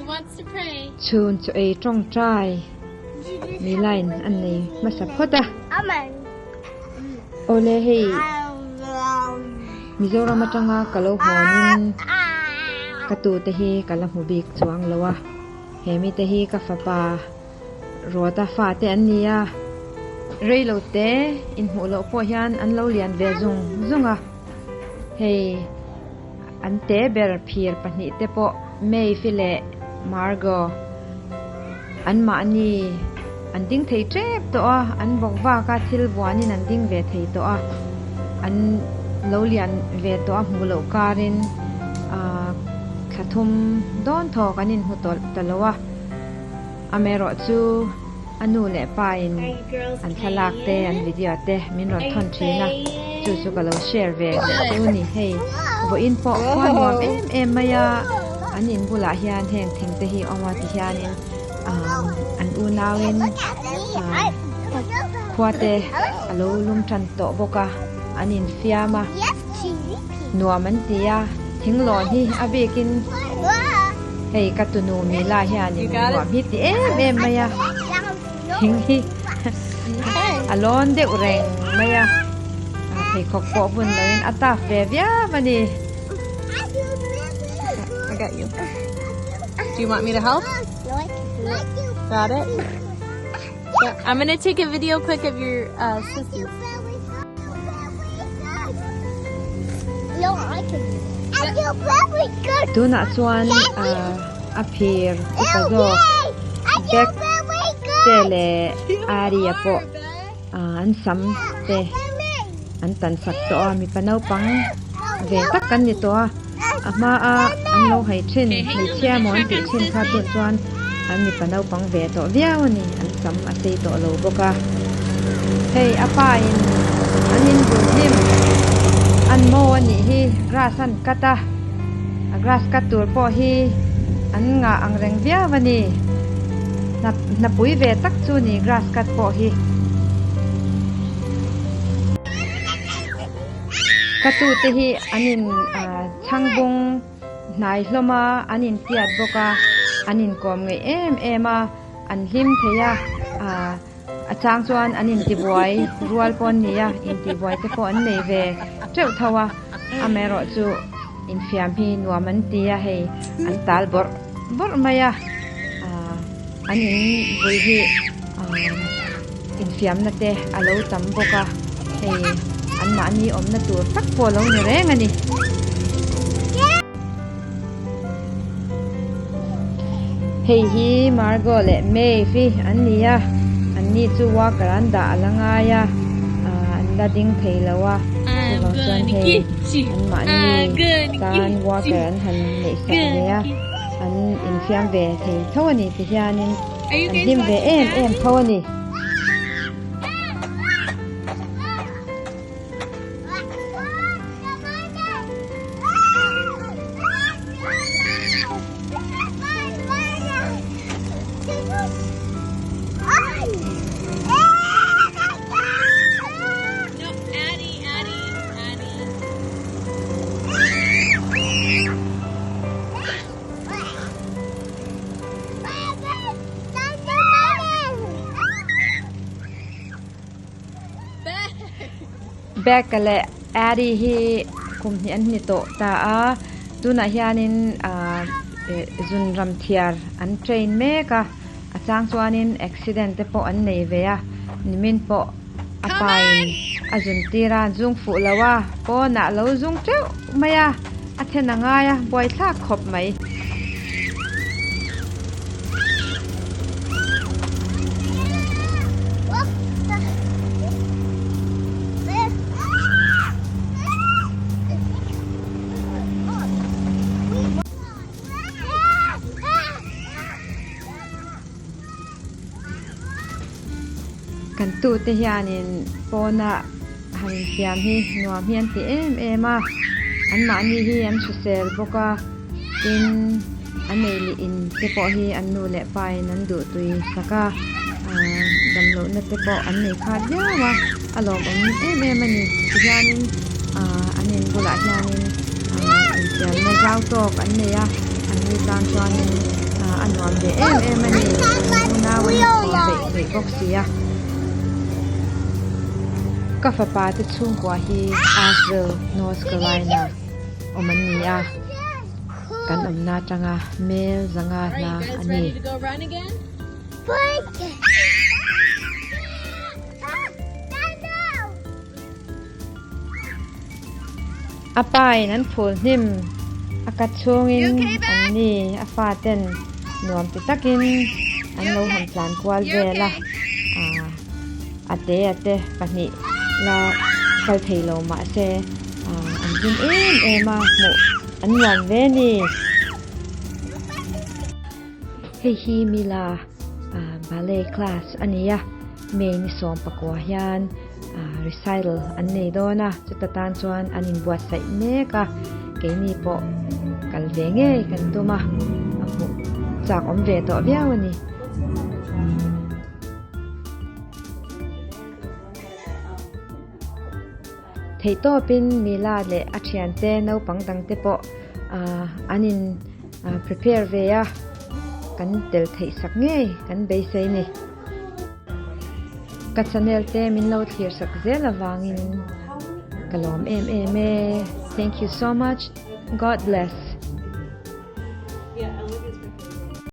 Chhun chaw ei tawngtai mi line an nei hmasa phawt a. Awle hei Mizoram atanga ka lo hawnin ka tute hi ka la hmu bik chuang lo a. He mite hi ka fapa Ruata fate an ni a. Reilo te inhmuh loh pawh hian an lo lian ve zung zung a. Hei an te ber phir pahnih te pawh Maeve leh Margot anmahni an ding thei tep tawh a, an bawk vak a thil vuanin an ding ve thei tawh a, an lo lian ve tawh a hmuh loh karin ahh thla thum dawn thawk an inhmu tawlh ta lo a, amaherawh chu a nu leh pa in an thlalak te an video te min rawn thawn thin a, chu chu ka lo share ve leh che u ni hei vawiin pawh khua nuam em em mai a, an in bulah hian heng thing te hi awm a ti hianin ahh an unauin ahh khua te a lo lum tan tawh bawk a an infiam a nuam an ti a thinglawn hi a bikin hei ka tunu Mila hianin nuam hi ti em em mai a thing hi a lawn deuh reng mai a pheikhawk pawh vun loin a taf ve viau a ni. I got you. Do you want me to help? No, I can do it. Got it? I'm gonna take a video quick of your uh, sissies. No, I can do it. I do very good. Tunah chuan a phir upa zawk bag te leh aria pawh an sam te an tan sak tawh a mipa naupang ve tak an ni tawh a a hma a an lo hai thin hmeichhia emaw an tih thin kha tun chuan an mipa naupang ve tawh viau a ni an sam a sei tawh lo bawk a hei a pa in an in bul hnim an maw a nih hi grass an cut a a grass cut tur pawh hi an ngah ang reng viau a ni hnapui ve tak chu a ni grass cut pawh hi. Ka tute hi an in chhang bung hnai hlawm a, an in tiat bawk a, an inkawm ngeih em em a, an hlim thei a, a chang chuan an intibuai rual pawh an ni a, intibuai te pawh an nei ve teuh tho a, amaherawhchu infiam hi nuam an ti a, hei an tal bawrh bawrh mai a, an in bul hi infiamna te a lo tam bawk a, hei anmahni awmna tur tak pawh a lo ni reng a ni. Hei hi Margot leh Maeve hi an ni a, anni chu walker an dah a la ngai a, an la ding thei lo a, chuvang chuan hei anmahni tan walker an han neih sak ve a, an infiam ve thei tho a ni ti hianin an hlim ve em em tho a ni. Becca leh Addie hi kum hnih an ni tawh ta a, tunah hianin ahh zun ram thiar an train mek a, a chang chuanin accident te pawh an nei ve a, nimin pawh a pain a zun tir a, zung fuh lo a, pawnah lo zung teuh mai a, a then a ngai a, buaithlak khawp mai. Kan tute hianin pawna han infiam hi nuam hi an ti em em a, anmahni hi an hrisel bawk a, tin an ei leh in te pawh hi an nu leh pa in an duh tui sak a, ahh damlohna te pawh an nei khat viau a, a lawmawm em em a ni. Tihianin ahh an in bulah hianin ahh infiamna zau tawk an nei a, an ni tan chuanin. ve em em a ni. Unau an inkawm peih theih bawk si a. Ka fapa te chhungkua hi Asheville, North Carolina awm an ni a. Kan awmna atanga mel zanga hla a ni. A pa in an phul hnim a ka chhungin an ni a fa ten nuam ti takin an lo han tlan kual vel a ah a te a te pahnih la kal thei lo mahse ah an hlim em em a hmuh an nuam ve a ni. Hei hi Mila ah ballet class a ni a May ni sawmpakua hian ah recital an nei dawn a chuta tan chuan an inbuatsaih mek a keini pawh kal ve ngei kan tum a a hmuh chak awm ve tawh viau a ni. Theihtawpin Mila leh a thiante naupang dangte pawh ah an in prepare ve a kan tel theih sak ngei kan beisei ni. Ka channel te min lo thlir sak zel avangin ka lawm em em e. Thank you so much. God bless.